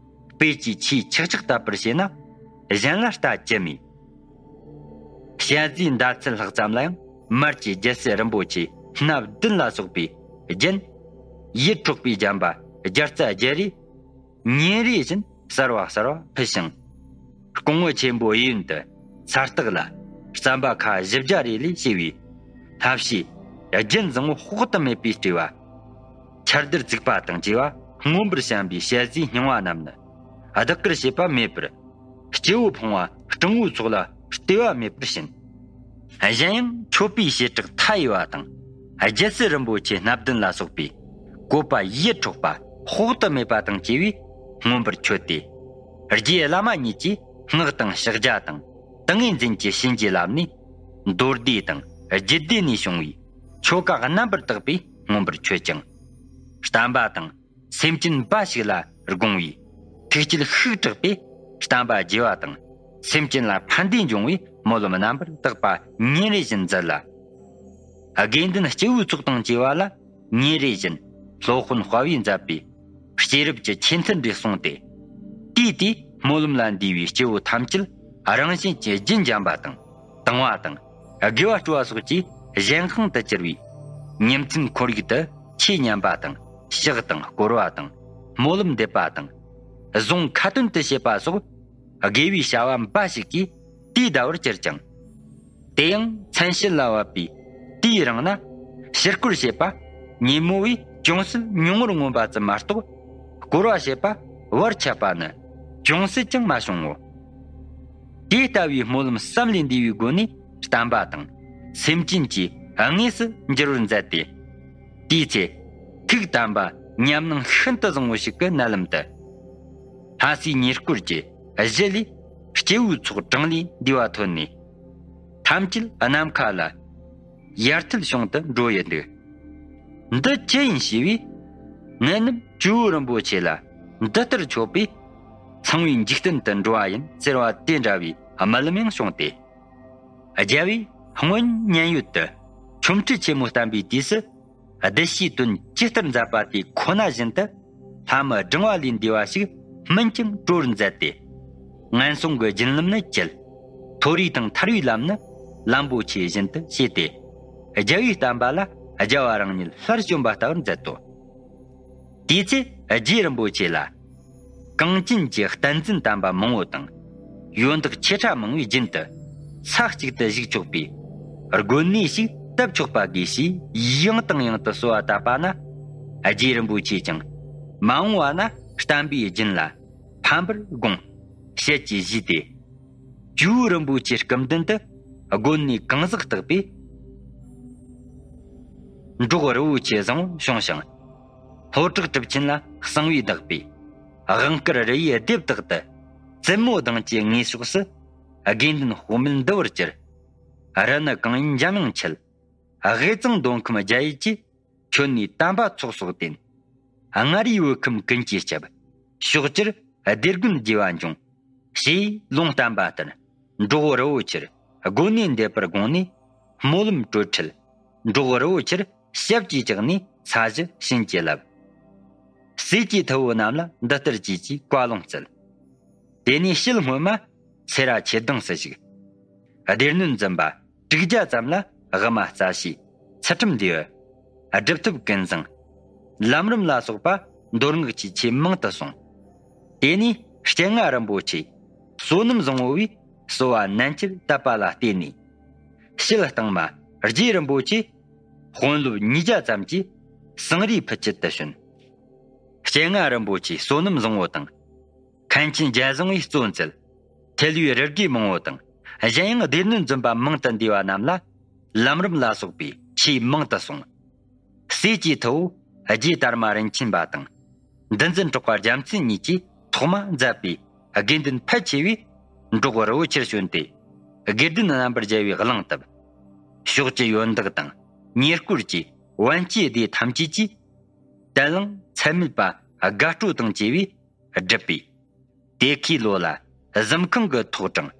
སྤོས་ཀྱི་ཆུས་ཆག་ཆག་བཏབ་པར་བྱས་ན་གཞན་ལ་ལྟ་ཅི་སྨོས། ཞལ་ཟས་མདའ་ཚད་ལྷག་ཙམ་ལ་ཡང་མར་གྱི་རྒྱལ་སྲིད་རིན་པོ་ཆེ་སྣ་བདུན་ལ་སོགས་པའི་རྒྱན། ཡིད་འཕྲོག་པའི་བརྒྱན་པ་བརྒྱ་རྩ་བརྒྱད་རེ། ཉིན་རེ་བཞིན་གསར་བ་གསར་བ་ཕུལ་ཞིང་། སྐུ་ངོ་ཆེན་པོ་གཡས་གཡོན་དུ་ས་སྟེགས་ལ་རྩམ་པ་ཁ་བཞི་བརྒྱ་རེ་ལས་བྱས་པའི་ལྷ་བྱའི་རྒྱན་བཟང་བོ་དཔག་ཏུ་མེད་པའི་སྤྲས་པ། ཆར་དར་བརྩིགས་པ་དང་བཅས་པ་མངོན་པར་བཤམས་པའི་ཞལ་ཟས་རྙིང་བ་རྣམས་ནི་བདག་གིར་བྱེད་པ་མེད་པར། སྐྱེ་བོ་ཕོངས་པ་སྤྲང་བོའི་ཚོགས་ལ་སྟེར་བ་མེད་པར་བྱིན། གཞན་ཡང་མཆོད་པའི་བྱེ་བྲག་མཐའ་ཡས་པ་དང་། རྒྱལ་སྲིད་རིན་པོ་ཆེ་སྣ་བདུན་ལ་སོགས་པའི་བཀོད་པ་ཡིད་འཕྲོག་པ་དཔག་ཏུ་མེད་པ་དང་བཅས་པས་མངོན་པར་མཆོད་དེ། རྗེ་བླ་མ་ཉིད་ཀྱིས་སྔགས་དང་ཕྱག་རྒྱ་དང་ཏིང་ངེ་འཛིན་གྱི་བྱིན་གྱིས་བརླབས་ནས། མདོ་སྡེ་དང་རྒྱུད་སྡེ་ནས་བྱུང་བའི་ཆོ་ག་རྣམ་པར་དག་པས་མངོན་པར་མཆོད་ཅིང་། བསྟན་པ་དང་། སེམས་ཅན་འབའ་ཞིག་ལ་དགོངས་པའི་ཐུགས་བསྐྱེད་ཤུགས་དྲག་པས་བསྟན་པ་རྒྱས་པ་དང་། སེམས་ཅན་ལ་ཕན་བདེ་འབྱུང་བའི་སྨོན་ལམ་རྣམ་པར་དག་པ་ཉིན་རེ་བཞིན་མཛད་ལ། དགེ་འདུན་སྐྱེ་བོའི་ཚོགས་དང་བཅས་པ་ལ་ཉིན་རེ་བཞིན་སློབ་དཔོན་དཔའ་བོས་མཛད་པའི་སྐྱེས་རབས་ཀྱི་ཆོས་མཐུན་འབྲེལ་གསུངས་ཏེ། དུས་དེའི་སྨོན་ལམ་ལ་འདུས་པའི་སྐྱེ་བོ་ཐམས་ཅད་རང་བཞིན་གྱིས་རྒྱུན་འབྱམས་པ་དང་། དང་བ་དང་དགེ་བ་སྤྲོ་བ་སོགས་ཀྱིས་གཞན་དབང་དུ་གྱུར་བའི་ཉིན་མཚན་ཁོར་ཡུག་ཏུ་ཆོས་ཉན་པ་དང་ཕྱག་དང་བསྐོར་བ་དང་སྨོན་ལམ་འདེབས་པ་དང་གཟུངས་ཁ་ཏོན་དུ་བྱེད་པ་སོགས་དགེ་བའི་བྱ་བ་འབའ་ཞིག་གིས་དུས་འདའ་བར་གྱུར་ཅིང་། དེ་ཡང་མཚན་ཕྱེད་ལ་བབ་པའི་དུས་རིང་ན་ཕྱིར་སྐོར་བྱེད་པ་ཉིན་མོ་བས་ཅུང་ཟད་ཉུང་ངུར་མངོན་པ་ཙམ་མ་གཏོགས། བསྐོར་བ་བྱེད་པ་བར་ཆད་པ་ནི་ཅུང་ཟད་ཀྱང་མ་བྱུང་ངོ་། དེ་ལྟ་བུའི་སྨོན་ལམ་བསམ་ལས་འདས་པའི་སྒོ་ནས་བསྟན་པ་དང་སེམས་ཅན་གྱི་དངོས་སུ་འགྱུར་བར་མཛད་དེ། དེའི་ཚེ་ཐུགས་དམ་པ་ཉམས་སྣང་ཤིན་ཏུ་བཟང་བོ་ཞིག་གི་མནལ་ལམ་དུ། ལྷ་སའི་ཉེ་སྐོར་གྱི་གཞི་ལས་སྐྱེ་བོའི་ཚོགས་གྲངས་ལས་འདས་པ་ཐོན་ནས། ཐམས་ཅད་ནམ་མཁའ་ལ་ཡར་ཐལ་བྱུང་དུ་འགྲོ་ཡི་འདུག་འདི་ཅི་ཡིན་ཞེས་པས། ངེད་རྣམས་ཇོ་བོ་རིན་པོ་ཆེ་ལ་འདི་ལྟར་མཆོད་པས་ཚངས་པའི་འཇིག་རྟེན་དུ་འགྲོ་བ་ཡིན་ཟེར་བ་དེ་འདྲ་བའི་སྨོན་ལམ་ཡང་བྱུང་སྟེ། རྒྱལ་བས་སྔོན་མཉན་ཡོད་དུ་ཆོ་འཕྲུལ་ཆེན་མོ་བསྟན་པའི་དུས་སུ། གདུལ་བྱའི་དོན་ཇི་ལྟར་མཛད་པ་དེ་ཁོ་ན་བཞིན་དུ་ལྷ་མི་བགྲང་བ་ལས་འདས་པ་ཞིག་སྨིན་ཅིང་གྲོལ་བར་མཛད་དེ། ངན་སོང་གི་སྦྱིན་ལམ་ནི་བཅད། མཐོ་རིས་དང་ཐར་བའི་ལམ་ནི་ལམ་པོ་ཆེ་བཞིན་དུ་བྱས་ཏེ། རྒྱལ་བའི་བསྟན་པ་ལ་རྒྱལ་བ་རང་ཉིད་སླར་བྱོན་པ་ལྟ་བུར་མཛད་དོ། དེའི་ཚེ་རྗེ་རིན་པོ་ཆེ་ལ། གངས་ཅན་གྱི་བསྟན་འཛིན་དམ་པ་མང་བོ་དང་། ཡོན་བདག་ཆེ་ཕྲ་མང་བོས་རྒྱུན་དུ་ས་གཅིག་ཏུ་བཞུགས་ཆོག་པའི་དགོན་གནས་ཤིག་བཏབ་ཆོག་པ་དགོས་ཞེས་ཡང་དང་ཡང་དུ་གསོལ་བ་བཏབ་པ་ན། རྗེ་རིན་པོ་ཆེས་ཀྱང་མ་འོངས་པ་ན་བསྟན་པའི་རྒྱུན་ལ་ཕན་པར་དགོངས། ཞལ་གྱིས་བཞེས་ཏེ། ཇོ་བོ་རིན་པོ་ཆེའི་སྐུ་མདུན་དུ་དགོན་གནས་གང་ཟག་བརྟག་པས། འབྲོག་རི་བོ་ཆེ་བཟང་བོ་བྱུང་ཞིང་། ལྷོ་བྲག་གྲུབ་ཆེན་ལ་གསང་བས་བདག་པའི་དབང་བསྐུར་རི་ཡི་ལྡེབས་དག་ཏུ། བཙུན་མོ་གདངས་ཀྱི་ངོས་ཕྱོགས་སུ་དགེ་འདུན་དཔག་མེད་འདུ་བར་གྱུར། རི་ནི་གང་ཡིན་འཇམ་དབྱངས་འཁྱིལ། དབུས་གཙང་མདོ་ཁམས་རྒྱ་ཡུལ་གྱི། ཁྱོན་ནས་དམ་པ་ཚོགས་གསོག་བསྟེན། མངའ་རིས་བོད་ཁམས་ཀུན་གྱིས་ཁྱབ། ཕྱོགས་བཅུར་སྡེ་དགོན་རྒྱས་པ་འབྱུང་། ཞེས་ལུང་བསྟན་པ་ལྟར། འབྲོག་རི་བོ་ཆེར་དགོན་གནས་འདེབས་པར་དགོངས་ནས། སྨོན་ལམ་གྲོལ་འཕྲལ། འབྲོག་རི་བོ་ཆེར་ཞབས་ཀྱིས་བཅགས་ནས་ས་གཞི་བྱིན་གྱིས་བརླབས། སྲས་ཀྱི་ཐུ་བོ་རྣམས་ལ་འདི་ལྟར་གྱིས་ཀྱིས་བཀའ་ལུང་སྩལ། དེ་ནས་ཕྱིར་སྔོན་མ་སེ་ར་ཆོས་སྡིངས་སུ་བཞུགས། སྡེ་སྣོད་འཛིན་པ་དྲུག་བརྒྱ་ཙམ་ལ་དབུ་མ་རྩ་ཤེས། ཚུལ་ཁྲིམས་འདུལ། སྒྲུབ་ཐབས་ཀུན་བཟང་། ལམ་རིམ་ལ་སོགས་པ་མདོ་སྔགས་ཀྱི་ཆོས་མང་དུ་གསུངས། དེ་ནས་སྤྱན་སྔ་རིན་པོ་ཆེ་བསོད་ནམས་བཟང་བོ་བས་གསོལ་བ་ནན་གྱིས་བཏབ་པ་ལ་བརྟེན་ནས། ཕྱིར་བཏང་མ་རྗེ་རིན་པོ་ཆེ་དཔོན་སློབ་ཉིས་བརྒྱ་ཙམ་གྱིས་ཟངས་རིའི་ཕུ་ཆུ་དུ་བྱོན། སྤྱན་སྔ་རིན་པོ་ཆེ་བསོད་ནམས་བཟང་བོ་དང་། མཁན་ཆེན་རྒྱལ་བཟང་བས་གཙོ་མཛད། ཐེ་ལོའི་རི་དགེ་མང་བོ་དང་། གཞན་ཡང་སྡེ་སྣོད་འཛིན་པ་མང་དུ་འདུས་པ་རྣམས་ལ་ལམ་རིམ་ལ་སོགས་པའི་ཆོས་མང་དུ་གསུངས། སྲས་ཀྱི་ཐུ་བོ་རྗེ་དར་མ་རིན་ཆེན་པ་དང་། འདུལ་འཛིན་གྲགས་པ་རྒྱལ་མཚན་གཉིས་ཀྱིས་ཐོག་མ་མཛད་པའི་དགེ་འདུན་ཕལ་ཆེ་བས་འབྲོག་རི་བོ་ཆེར་བྱོན་ཏེ། དགེ་ལྡན་རྣམ་པར་རྒྱལ་བའི་གླིང་དུ། ཕྱོགས་ཀྱི་ཡོན་བདག་དང་ཉེ་སྐོར་གྱི་བན་སྐྱེས་སྡེ་ཐམས་ཅད་ཀྱིས་དལ་བླངས་ཚད་མེད་པ་དགའ་སྤྲོ་དང་བཅས་པས་བསྒྲུབས་པས། དེ་ཁའི་ལོ་ལ་གཟིམ་ཁང་གི་ཐོག་དྲངས།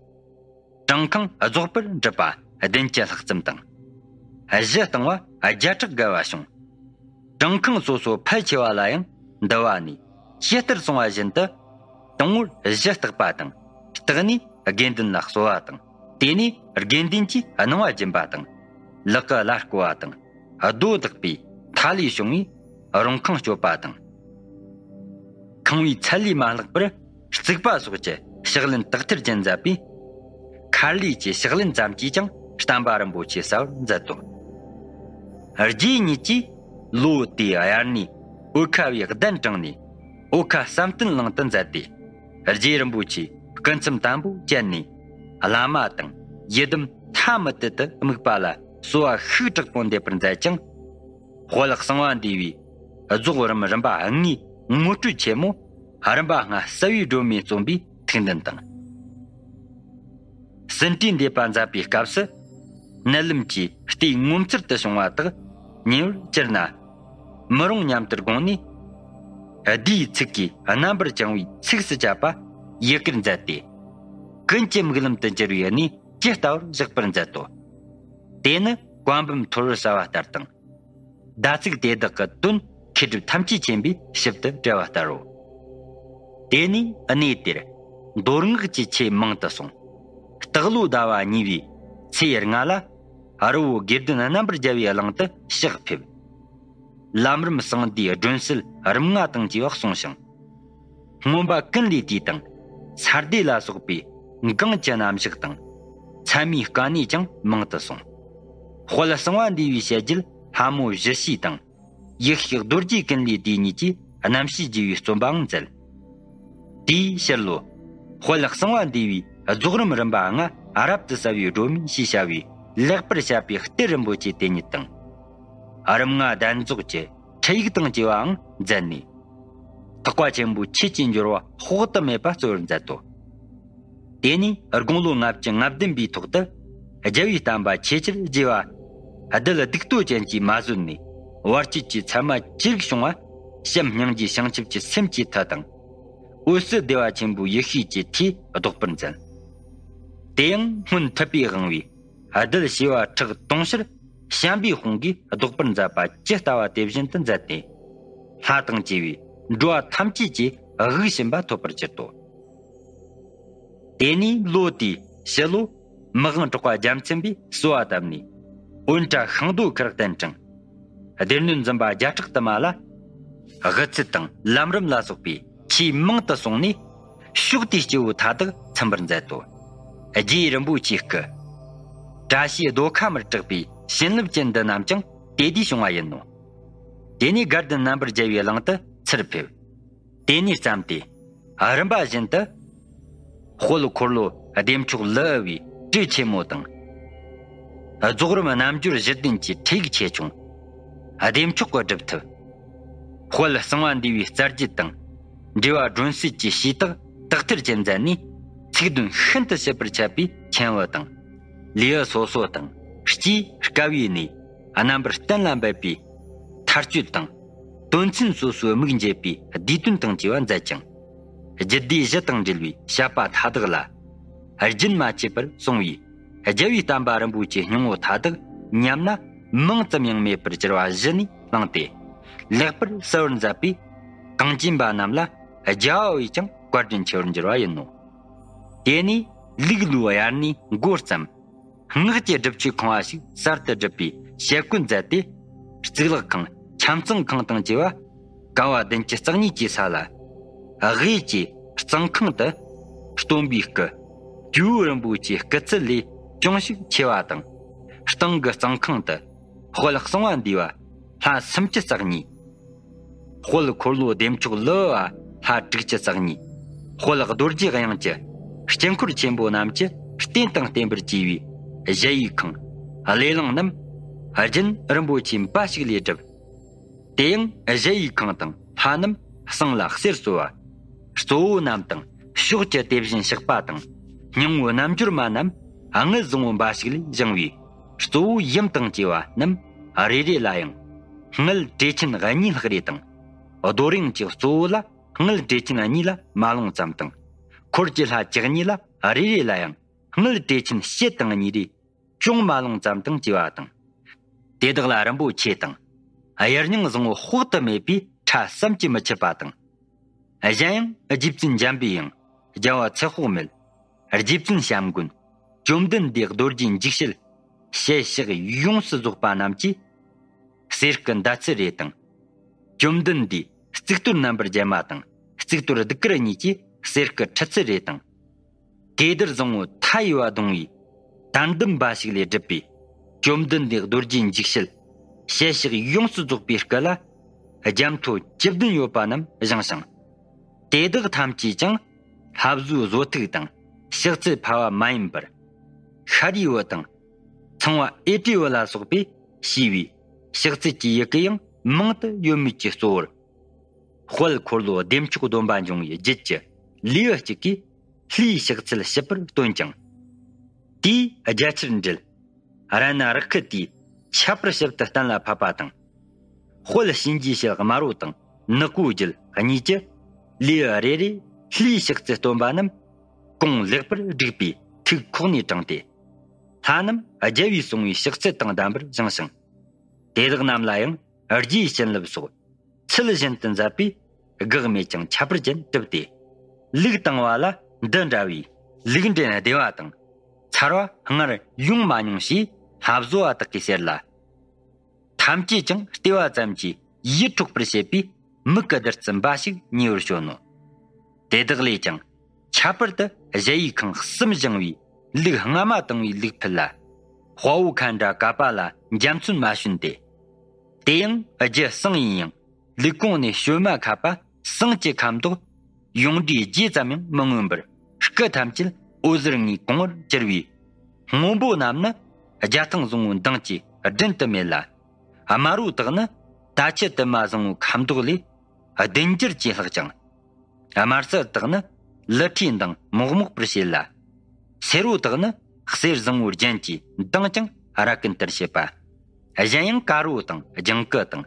དྲངས་ཁང་རྫོགས་པར་འགྲུབ་པ་བདུན་བརྒྱ་ལྷག་ཙམ་དང་། གཞི་བཏང་བ་བརྒྱ་ཕྲག་བརྒལ་བ་བྱུང་། དྲངས་ཁང་སོ་སོ་ཕལ་ཆེ་བ་ལ་ཡང་འདུལ་བ་ནས་ཇི་ལྟར་གསུངས་པ་བཞིན་དུ། དང་པོར་གཞི་བརྟག་པ་དང་། བརྟགས་ནས་དགེ་འདུན་ལ་གསོལ་བ་དང་། དེ་ནས་དགེ་འདུན་གྱིས་གནང་བ་སྦྱིན་པ་དང་། ལག་གི་བླ་བསྐོ་བ་དང་། རྡོ་བརྡེག་པའི་མཐའ་ལས་བྱུང་བའི་རུང་ཁང་སྐྱོབ་པ་དང་། ཁང་བའི་ཚད་ལས་མ་ལྷག་པར་རྩིག་པ་སོགས་ཀྱི་ཕྱག་ལེན་དག་ཐེར་ཅན་མཛད་པས། མཁར་ལས་ཀྱི་ཕྱག་ལེན་ཙམ་གྱིས་ཀྱང་བསྟན་པ་རིན་པོ་ཆེ་གསལ་བར་མཛད་དོ། རྗེ་ཉིད་ཀྱིས་ལོ་དེའི་དབྱར་གནས་འོལ་ཁ་བའི་གདན་དྲངས་ནས། འོལ་ཁ་བསམ་གཏན་གླིང་དུ་མཛད་དེ། རྗེ་རིན་པོ་ཆེ་སྐུ་མཚམས་དམ་པོ་བཅད་ནས། བླ་མ་དང་ཡི་དམ་ཐ་མི་དད་དུ་དམིགས་པ་ལ་གསོལ་བ་ཤུགས་དྲག་པོ་འདེབས་པར་མཛད་ཅིང་། དཔལ་གསང་བ་འདུས་པའི་རྫོགས་རིམ་རིམ་པ་ལྔའི་ངོ་སྤྲོད་ཆེན་མོ། རིམ་པ་ལྔ་གསལ་བའི་སྒྲོན་མེ་རྩོམ་པའི་ཐུགས་འདུན་དང་། ཟིན་བྲིས་འདེབས་པ་མཛད་པའི་སྐབས་སུ། མནལ་ལམ་གྱི་ལྟས་ངོ་མཚར་དུ་བྱུང་བ་དག་ཉེ་བར་གྱུར་ན། མི་རུང་སྙམ་དུ་དགོངས་ནས། བསྡུས་ཚིག་གིས་རྣམ་པར་བྱང་བའི་ཚིགས་སུ་བཅད་པ་ཡི་གེར་མཛད་དེ། ཀུན་གྱི་མིག་ལམ་དུ་འགྱུར་བའི་གནས་ཇི་ལྟ་བར་བཞག་པར་མཛད་དོ། དེ་ནི་བཀའ་འབུམ་ཐོར་བུར་གསལ་བ་ལྟར་དང་། བརྡ་ཚིག་དེ་དག་གི་དོན་མཁས་གྲུབ་ཐམས་ཅད་མཁྱེན་པས་ཞིབ་ཏུ་བཀྲལ་བ་ལྟར་རོ། དེ་ནས་གནས་དེར་མདོ་སྔགས་ཀྱི་ཆོས་མང་དུ་གསུངས། སྟག་ལོ་ཟླ་བ་གཉིས་པའི་ཚེས་ལྔ་ལ། རི་བོ་དགེ་ལྡན་རྣམ་པར་རྒྱལ་བའི་གླིང་དུ་ཕྱག་ཕེབས། ལམ་རིམ་གསང་བསྡུས་སྒྲོན་གསལ་རིམ་ལྔ་དང་བཅས་པ་གསུངས་ཤིང་། མངོན་པ་ཀུན་ལས་བཏུས་དང་ཚར་སྡེ་ལ་སོགས་པའི་འགངས་ཀྱི་རྣམ་གཞག་དང་། ཚད་མའི་དཀའ་གནད་ཀྱང་མང་དུ་གསུངས། དཔལ་གསང་བ་འདུས་པའི་ཞལ་རྒྱུད་ལྷ་མོ་བཞི་ཞེས་དང་། ཡེ་ཤེས་རྡོ་རྗེ་ཀུན་ལས་བཏུས་གཉིས་ཀྱིས་རྣམ་བཤད་རྒྱས་པའི་རྩོམ་པའང་མཛད། དེའི་ཕྱིར་ལོ། དཔལ་གསང་བ་འདུས་པའི་རྫོགས་རིམ་རིམ་པ་ལྔ་རབ་ཏུ་གསལ་བའི་སྒྲོན་མེ་ཞེས་བྱ་བའི་ལེགས་པར་བཤད་པའི་གཏེར་རིན་པོ་ཆེ་དེ་ཉིད་དང་། རིམ་ལྔ་གདན་རྫོགས་ཀྱི་ཁྲིད་ཡིག་དང་བཅས་པའང་མཛད་ནས། ཐེག་པ་ཆེན་པོའི་ཆོས་ཀྱི་འབྱོར་བ་དཔག་ཏུ་མེད་པ་སྩོལ་བར་མཛད་དོ། དེ་ནས་དགུང་ལོ་ལྔ་བཅུ་ང་བདུན་པའི་ཐོག་ཏུ་རྒྱལ་བའི་བསྟན་པ་ཆེས་ཆེར་རྒྱས་པ། རྡུལ་སྡིག་ཏོ་ཅན་གྱིས་མ་བཟོད་ནས་བར་ཆད་ཀྱི་མཚན་མ་ཅི་རིགས་བྱུང་བ། བྱམས་སྙིང་རྗེ་བྱང་ཆུབ་ཀྱི་སེམས་ཀྱི་མཐུ་དང་། འོད་གསལ་བདེ་བ་ཆེན་པོའི་ཡེ་ཤེས་ཀྱི་མཐུས་ལྡོག་པར་མཛད། དེ་ཡང་སྔོན་ཐུབ་པའི་དབང་བའི་རྡུལ་བྱེ་བ་ཕྲག་དུང་ཕྱུར་བྱམས་པའི་དཔུང་གིས་ལྡོག་པར་མཛད་པ་ཇི་ལྟ་བ་དེ་བཞིན་དུ་མཛད་དེ། ལྷ་དང་བཅས་པའི་འགྲོ་བ་ཐམས་ཅད་ཀྱི་དབུགས་ཕྱིན་པ་ཐོབ་པར་གྱུར་ཏོ། དེ་ནས་ལོ་དེའི་ཕྱི་ལོ། མི་དབང་གྲགས་པ་རྒྱལ་མཚན་པས་གསོལ་བ་བཏབ་ནས། འོན་ཀྲ་ཤིང་རྡོ་ཁར་གདན་དྲངས། སྡེ་སྣོད་འཛིན་པ་བརྒྱ་ཕྲག་དུ་མ་ལ། དབུ་ཚད་དང་ལམ་རིམ་ལ་སོགས་པའི་ཆོས་མང་དུ་གསུངས་ནས། ཕྱོགས་དེའི་སྐྱེ་བོ་མཐའ་དག་ཚིམ་པར་མཛད་དོ། རྗེ་རིན་པོ་ཆེའི་སྐུ། བཀྲ་ཤིས་རྡོ་ཁ་མར་གྲགས་པའི་བྱིན་རླབས་ཅན་འདི་རྣམས་ཀྱང་དེ་དུས་བྱུང་བ་ཡིན་ནོ། དེ་ནས་དགའ་ལྡན་རྣམ་པར་རྒྱལ་བའི་གླིང་དུ་ཚུར་ཕེབས། དེ་ནས་བརྩམས་ཏེ། རིམ་པ་བཞིན་དུ། དཔལ་འཁོར་ལོ་བདེ་མཆོག་ལི་ཨུ་བའི་གྲོས་ཆེན་མོ་དང་། རྫོགས་རིམ་རྣལ་འབྱོར་གཞི་ལྡན་གྱི་ཁྲིད་ཡིག་ཆེ་ཆུང་། བདེ་མཆོག་གི་སྒྲུབ་ཐབས། དཔལ་གསང་བ་འདུས་པའི་རྩ་རྒྱུད་དང་། འགྲེལ་པ་སྒྲོན་གསལ་གྱི་བྱས་རྟགས་དག་ཐེར་ཅན་མཛད་ནས། ཚིག་དོན་ཤིན་ཏུ་ཞིབ་པར་འཆད་པའི་མཁྱེན་པ་དང་། ལེའུ་སོ་སོ་དང་སྤྱིའི་དཀའ་བའི་གནས། རྣམ་པར་གཏན་ལ་འབེབས་པའི་མཐར་གཅོད་དང་། དོན་ཚན་སོ་སོའི་དམིགས་འབྱེད་པའི་བསྡུས་དོན་དང་བཅས་པ་མཛད་ཅིང་། རྒྱུད་སྡེ་བཞི་དང་འབྲེལ་བའི་བཤད་པ་མཐའ་དག་ལ་རྒྱུན་མ་ཆད་པར་གསུང་བས། རྒྱལ་བའི་བསྟན་པ་རིན་པོ་ཆེའི་སྙིང་བོ་མཐའ་དག་ཉམས་ན་མིང་ཙམ་ཡང་མེད་པར་གྱུར་པ་གཞི་ནས་བླངས་ཏེ། ལེགས་པར་གསལ་བར་མཛད་པས། གངས་ཅན་པ་རྣམས་ལ་རྒྱལ་བ་བས་ཀྱང་བཀའ་དྲིན་ཆེ་བར་འགྱུར་བ་ཡིན་ནོ། དེ་ནས་ལུག་ལོའི་དབྱར་གནས་འགོ་བརྩམས། སྔགས་ཀྱི་སྒྲུབ་མཆོད་ཁང་བ་ཞིག་གསར་དུ་བསྒྲུབས་པའི་ཞལ་བཀོད་མཛད་དེ། གཙུག་ལག་ཁང་ཁྱམས་ཚང་ཁང་དང་བཅས་པ་ཀ་བ་བདུན་ཅུ་རྩ་གཉིས་ཀྱི་ས་ལ། དབུས་ཀྱི་གཙང་ཁང་དུ་སྟོན་པའི་སྐུ། ཇོ་བོ་རིན་པོ་ཆེའི་སྐུ་ཚད་ལས་ཅུང་ཞིག་ཆེ་བ་དང་། སྟེང་གི་གཙང་ཁང་དུ་དཔལ་གསང་བ་འདུས་པ་ལྷ་སུམ་ཅུ་རྩ་གཉིས། དཔལ་འཁོར་ལོ་བདེ་མཆོག་ལོ་བ་ལྷ་དྲུག་ཅུ་རྩ་གཉིས། དཔལ་རྡོ་རྗེ་དབྱངས་ཀྱི་དཀྱིལ་འཁོར་ཆེན་པོ་རྣམས་ཀྱི་རྟེན་དང་བརྟེན་པར་བཅས་པའི་གཞལ་ཡས་ཁང་། གླེ་གླིང་རྣམས་རྒྱུན་རིན་པོ་ཆེ་འབའ་ཞིག་ལས་གྲུབ། དེ་ཡང་གཞལ་ཡས་ཁང་དང་ལྷ་རྣམས་ཟངས་ལ་གསེར་གསོལ་བ། གཙོ་བོ་རྣམས་དང་ཕྱོགས་ཀྱི་དེ་བཞིན་གཤེགས་པ་དང་སྙིང་པོ་རྣལ་འབྱོར་མ་རྣམས་དངུལ་བཟང་པོ་འབའ་ཞིག་ལས་བཞེངས་པའི་གཙོ་བོ་ཡུམ་དང་བཅས་པ་རྣམས་རེ་རེ་ལ་ཡང་དངུལ་བྲེ་ཆེན་གཉིས་ལྷག་རེ་དང་། རྡོ་རིང་གི་གཙོ་བོ་ལ་དངུལ་བྲེ་ཆེན་གཉིས་ལ་མ་ལོང་ཙམ་དང་། འཁོར་གྱི་ལྷ་བཅུ་གཉིས་ལ་རེ་རེ་ལ་ཡང་དངུལ་བྲེ་ཆེན་ཕྱེད་དང་གཉིས་རེ་ཅུང་མ་ལོང་ཙམ་དང་བཅས་པ་དང་། དེ་དག་ལ་རིན་པོ་ཆེ་དང་གཡུ་རྙིང་བཟང་པོ་དཔག་ཏུ་མེད་པའི་ཕྲ་བསམ་གྱིས་མི་ཁྱབ་པ་དང་། གཞན་ཡང་རྗེ་བཙུན་འཇམ་པའི་དབྱངས། རྒྱལ་བ་ཚེ་དཔག་མེད། རྗེ་བཙུན་བྱམས་མགོན། བཅོམ་ལྡན་འདས་རྡོ་རྗེ་འཇིགས་བྱེད། ཞལ་ཕྱག་ཡོངས་སུ་རྫོགས་པ་རྣམས་ཀྱི་གསེར་སྐུ་མདའ་ཚད་རེ་དང་། བཅོམ་ལྡན་འདས་གཙུག་ཏོར་རྣམ་པར་རྒྱལ་མ་དང་གཙུག་ཏོར་གདུགས་དཀར་གཉིས་ཀྱི་གསེར་སྐུ་ཁྲི་ཚད་རེ་དང་། གོས་དར་བཟང་པོ་མཐའ་ཡས་པ་བརྡུང་བའི་དར་མདུད་འབའ་ཞིག་ལས་གྲུབ་པའི་བཅོམ་ལྡན་འདས་རྡོ་རྗེ་འཇིགས་བྱེད་ཞལ་ཕྱག་ཡོངས་སུ་རྫོགས་པའི་སྐུ་ལ་རྒྱ་མཐོ་བཅུ་བདུན་ཡོད་པ་རྣམས་བཞེངས་ཤིང་། དེ་དག་ཐམས་ཅད་ཀྱང་ལྷ་བཟོའི་བཟོ་ཐིག་དང་ཕྱག་ཚད་ཕལ་པ་མ་ཡིན་པར། ཤཱ་རིའི་བུ་དང་། ཚངས་པ་ཨེ་ཏྲེའི་བུ་ལ་སོགས་པས་ཞུས་པའི་ཕྱག་ཚད་ཀྱི་ཡི་གེ་ཡང་མང་དུ་ཡོད་མོད་ཀྱི་གཙོ་བོར། དཔལ་འཁོར་ལོ་བདེ་མཆོག་སྡོམ་པ་འབྱུང་བའི་རྒྱུད་ཀྱི་ལེའུ་གཅིག་གིས་ལྷའི་ཕྱག་ཚད་ཞིབ་པར་སྟོན་ཅིང་། དེའི་རྒྱ་ཆེར་འགྲེལ། རཏྣ་རཀྵི་ཏའི་ཁྱད་པར་ཞིབ་ཏུ་གཏན་ལ་ཕབ་པ་དང་། དཔལ་གཤིན་རྗེའི་ཞལ་དམར་པོ་དང་ནག་པོའི་རྒྱུད་གཉིས་ཀྱི་ལེའུ་རེ་རེ་ལྷའི་ཕྱག་ཚད་སྟོན་པ་རྣམས་གོང་ལེགས་པར་བསྒྲིགས་པའི་ཐིག་ཁོག་ནས་དྲངས་ཏེ། ལྷ་རྣམས་རྒྱལ་བས་གསུངས་པའི་ཕྱག་ཚད་དང་ལྡན་པར་བཞེངས་ཤིང་། དེ་དག་རྣམས་ལ་ཡང་རྗེའི་བྱིན་རླབས་སོགས་ཚུལ་བཞིན་དུ་མཛད་པས་འགག་མེད་ཅིང་ཁྱད་པར་ཅན་གྲུབ་སྟེ། ལུགས་དང་བ་ལ་འདི་འདྲ་བའི་ལུགས་འདྲེན་བདེ་བ་དང་ཚར་བ་སྔར་ཡོང་མ་མྱོང་ཞེས་ལྷ་བཟོ་བ་དག་གིས་ཟེར་ལ། ཐམས་ཅད་ཀྱང་བལྟས་པ་ཙམ་གྱིས་ཡིད་འཕྲོག་པར་བྱེད་པའི་མིག་གི་བདུད་རྩི་འབའ་ཞིག་ཉེ་བར་བྱོན་ནོ། དེ་དག་ལས་ཀྱང་ཁྱད་པར་དུ་གཞལ་ཡས་ཁང་གསུམ་བཞེངས་པའི་ལུགས་སྔ་མ་དང་བའི་ལུགས་ཕུད་ལ། དཔའ་བོ་མཁའ་འགྲོ་ཀ་པཱ་ལ་འཇའ་ཚོན་མ་བྱོན་ཏེ། དེ་ཡང་རྒྱུ་ཟངས་ཡིན་ཡང་ལུགས་གོང་ནས་བྱོན་མ་ཁ་པ་ཟངས་ཀྱི་ཁ་མདོག་ཡོངས་འདྲིས་རྗེས་ཙམ་ཡང་མི་མངོན་པར་སྐུ་ཐམས་ཅད་འོད་ཟེར་ལྔའི་གོང་བུར་གྱུར་པའི་སྔོན་པོ་རྣམས་ནི་རྒྱ་ཐང་བཟང་པོའི་མདངས་ཀྱིས་བསྒྲུན་དུ་མེད་ལ། དམར་པོ་དག་ནི་ད་ཆུ་དུ་མ་བཟང་པོའི་ཁ་མདོག་ལས་བདུན་འགྱུར་གྱིས་ལྷག་ཅིང་། དམར་སེར་དག་ནི་ལི་ཁྲིའི་མདངས་མོག་མོག་པར་བྱེད་ལ། སེར་པོ་དག་ནི་གསེར་བཟང་པོའི་རྒྱན་གྱི་མདངས་ཀྱང་ར་གན་ལྟར་བྱེད་པ། གཞན་ཡང་དཀར་པོ་དང་ལྗང་གུ་དང་།